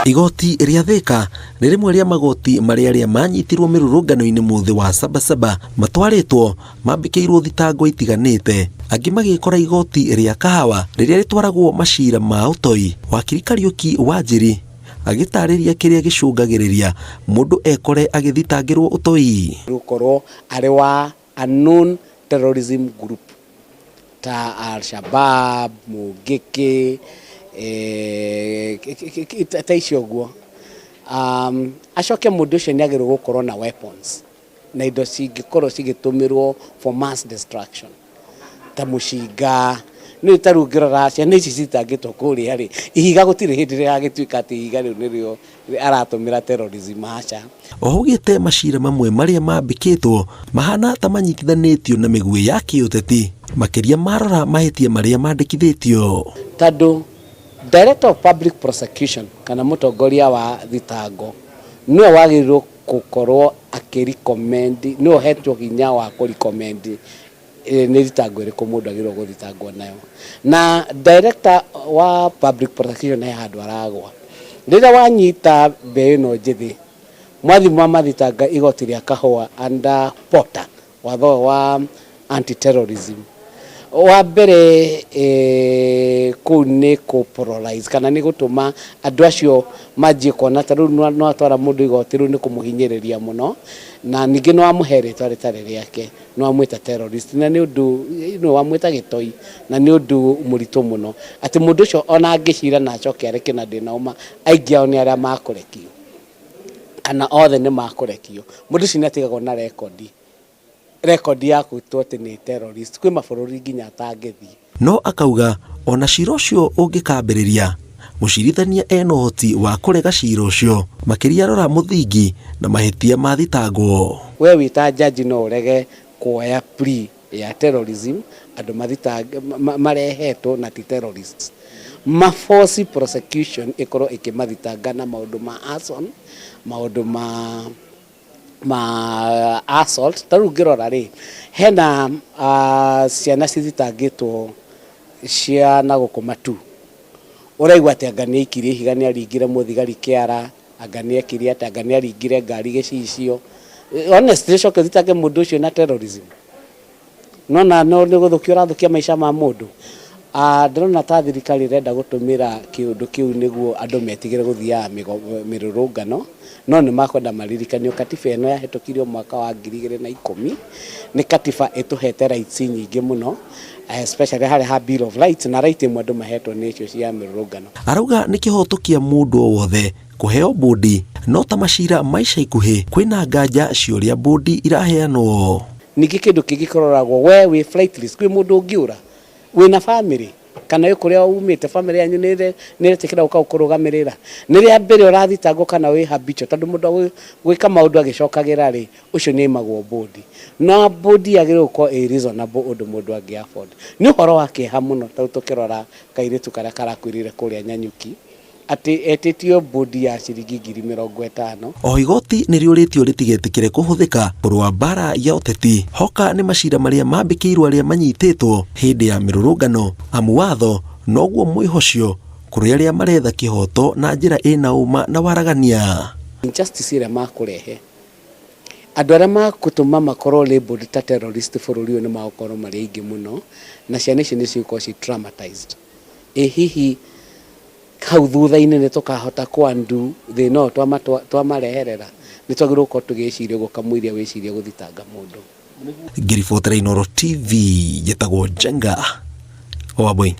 Igoti rĩa Thika nĩ rĩmwe rĩa magoti marĩa arĩa manyitirwo mĩrũrũngano-inĩ mũthĩ wa Sabasaba matwarĩtwo mambĩkĩirwo thitango itiganĩte, angĩ magĩkora igoti rĩa Kahawa rĩrĩa rĩtwaragwo macira ma ũtoi. Wakiri Kariũki Wanjiri agĩtarĩria kĩrĩa gĩcũngagĩrĩria mũndũ ekore agĩthitangĩrwo ũtoi. Gũkorwo arĩ wa a known terrorism group ta Al-Shabaab, Mũngĩkĩ, ta icio ũguo. Acoke mũndũ ũcio nĩ agĩrĩirwo gũkorwo na weapons na indo cingĩkorwo cigĩtũmĩrwo for mass destruction ta mũcinga. Nĩ ta rĩu ũngĩrora ciana ici citangĩtwo kũrĩa rĩ, ihiga gũtirĩ hĩndĩ rĩgagĩtuĩka atĩ ihiga rĩu nĩrĩo aratũmĩra terrorism, aca. Oho augĩte macira mamwe marĩa mambĩkĩtwo mahana ta manyitithanĩtio na mĩguĩ ya kĩũteti makĩria marora mahĩtia marĩa mandĩkithĩtio. Tondũ Director of Public Prosecution kana mũtongoria wa thitango nĩwe wagĩrĩirwo gũkorwo akĩ recommend, nĩwe ũhetwo hinya wa kũ recommend nĩ thitango ĩrĩkũ mũndũ agĩrĩirwo gũthitangwo nayo. Na director wa public prosecution he handũ aragwa. Rĩrĩa wanyita mbeũ ĩno njĩthĩ, mwathiĩ mwamathitanga igoti rĩa Kahũa under POTA, watho ũyũ wa anti terrorism, wa mbere kũu nĩ kũ polarize kana nĩ gũtũma andũ acio manjie kuona ta rĩu nĩ watwara mũndũ igoti rĩu nĩ kũmũhinyĩrĩria mũno, na ningĩ nĩ wamũhe rĩtwa rĩtarĩ rĩake. Nĩ wamwĩta terrorist na nĩ ũndũ nĩ wamwĩta gĩtoi na nĩ ũndũ mũritũ mũno atĩ mũndũ ũcio ona angĩcira na acoke areke na ndĩna ũma, aingĩ ao nĩ arĩa makũrekio kana othe nĩ makũrekio. Mũndũ ũcio nĩ atigagwo na rekondi, rekondi ya gwĩtwo atĩ nĩ terrorist. Kwĩ mabũrũri nginya atangĩthiĩ. No akauga ona cira ũcio ũngĩkambĩrĩria, mũcirithania ena ũhoti wa kũrega cira ũcio makĩria arora mũthingi na mahĩtia mathitangwo. We wĩ ta judge no ũrege kuoya plea ya terrorism andũ marehetwo na ti terrorists. Ma force prosecution ĩkorwo ĩkĩmathitanga na maũndũ ma arson, maũndũ ma assault. Ta rĩu ũngĩrora rĩ, hena ciana cithitangĩtwo cia na gũkũ Matuu. Ũraigua atĩ anga nĩ aikirie ihiga nĩ aringire mũthigari kĩara, anga nĩ ekire atĩa, anga nĩ aringire ngari gĩcicio. Honestly ũcoke ũthitange mũndũ ũcio na terrorism? Nĩwona nĩ gũthũkia ũrathũkia maica ma mũndũ. Ndĩrona ta thirikari ĩrenda gũtũmĩra kĩũndũ kĩu nĩguo andũ metigĩre gũthiaga mĩrũrũngano, no nĩ makwenda maririkanio katiba ĩno yahĩtũkirio mwaka wa 2010 nĩ katiba ĩtũhete rights nyingĩ mũno, especially harĩa ha Bill of Rights, na right ĩmwe andũ mahetwo nĩ icio cia mĩrũrũngano. Arauga nĩ kĩhoto kĩa mũndũ o wothe kũheo mbũndi, no ta macira ma ica ikuhĩ kwĩna nganja cia ũrĩa mbũndi iraheanwo. Ningĩ kĩndũ kĩngĩ kĩroragwo, we wĩ flight risk, kwĩ mũndũ ũngĩũra, wĩna family kana wĩ kũrĩa umĩte family yanyu nĩ ĩretĩkĩra gũka gũkũrũgamĩrĩra. Nĩ rĩa mbere ũrathitangwo kana wĩ habitual, tondũ mũndũ gwĩka maũndũ agĩcokagĩra rĩ, ũcio nĩ aimagwo mbũndi. Na mbũndi yagĩrĩirwo gũkorwo ĩ reasonable ũndũ mũndũ angĩ afford. Nĩ ũhoro wa kĩeha mũno ta rĩu tũkĩrora kairĩtu karĩa karakuĩrĩire kũrĩa Nanyuki, atĩ etĩtio mbũndi ya ciringi 50,000. Oho igoti nĩ rĩũrĩtio rĩtigetĩkĩre kũhũthĩka kũrũa mbara ya ũteti hoka nĩ macira marĩa mambĩkĩirwo arĩa manyitĩtwo hĩndĩ ya mĩrũrũngano, amu watho noguo mwĩhocio kũrĩ arĩa maretha kĩhoto na njĩra ĩna ũma na waragania. Injustice ĩrĩa makũrehe, andũ arĩa makũtũma makorwo labeled ta terrorist bũrũri ũyũ nĩ magũkorwo marĩ aingĩ mũno, na ciana ici nĩ cigũkorwo ci traumatized. Ĩ hihi hau thutha-inĩ nĩ tũkahota kũ undo thĩna ũyũ twamareherera? Nĩ twagĩrĩirwo gũkorwo tũgĩciria ũguo kamũiria wĩcirie gũthitanga mũndũ. Ngĩribotera Inooro TV, njĩtagwo Njenga wa Wambui.